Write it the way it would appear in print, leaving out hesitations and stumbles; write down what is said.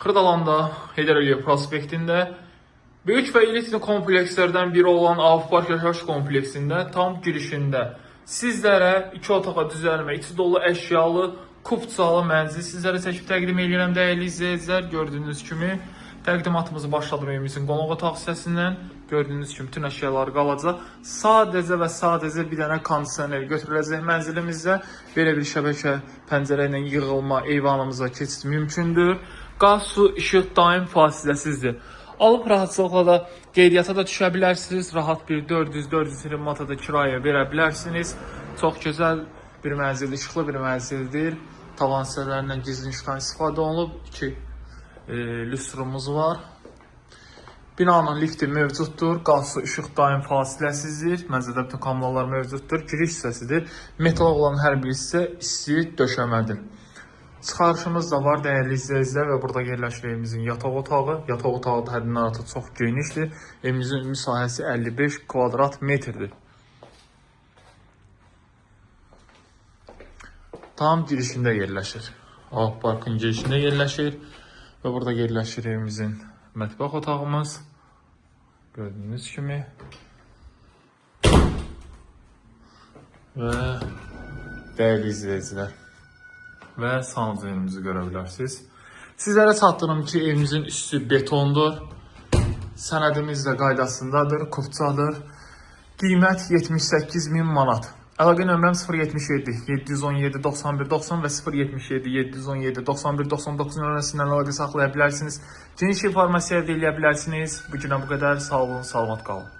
Xırdalanda, Heydər Əliyev prospektində böyük və elitli komplekslərdən biri olan Avaf Park yaşayış kompleksində tam girişində sizlərə iki otağa düzəlmə, içi dolu əşyalı, kupçalı mənzil sizlərə çəkib təqdim edirəm dəyərli izləyicilər. Gördüyünüz kimi təqdimatımızı başladım evimizin qonaq otaq hissəsindən. Gördüyünüz kimi bütün əşyalar qalacaq. Sadəcə və sadəcə bir dənə kondisioner götürüləcək mənzilimizdə. Belə bir şəbəkə pəncərə ilə yığılma eyvanımıza keçid mümkündür. Qaz, su, işıq daim fasiləsizdir. Alıb rahatçılıqla da qeydiyyata da düşə bilərsiniz. Rahat bir 400-420 manata da kirayə verə bilərsiniz. Çox gözəl bir mənzildir, işıqlı bir mənzildir. Tavan hissələrindən gizlin işıqdan istifadə olunub. İki lüstrumuz var. Binanın lifti mövcuddur. Qaz, su, işıq daim fasiləsizdir. Mənzildə bütün kommunallar mövcuddur. Giriş hissəsidir. Metal olan hər bir hissə isti döşəmədir. Çıxarışımız da var dəyərli izləyicilər və burada yerləşir evimizin yataq otağı. Yataq otağı da həddindən artıq çox genişdir. Evimizin ümumi sahəsi 55 kvadrat metrdir. Tam girişində yerləşir. Avaf Parkın girişində yerləşir və burada yerləşir evimizin mətbəx otağımız. Gördüyünüz kimi. Və dəyərli izləyicilər və sanuzelimizi görə bilərsiniz. Sizlərə çatdırım ki, evimizin üstü betondur. Sənədimiz də qaydasındadır, kupçadır. Qiymət 78 min manat. Əlaqə nömrəm 077 717 91 90 və 077 717 91 99 nömrəsindən əlaqə saxlaya bilərsiniz. Geniş informasiya əldə edə bilərsiniz. Bu günə bu qədər. Sağ olun, salamat qalın.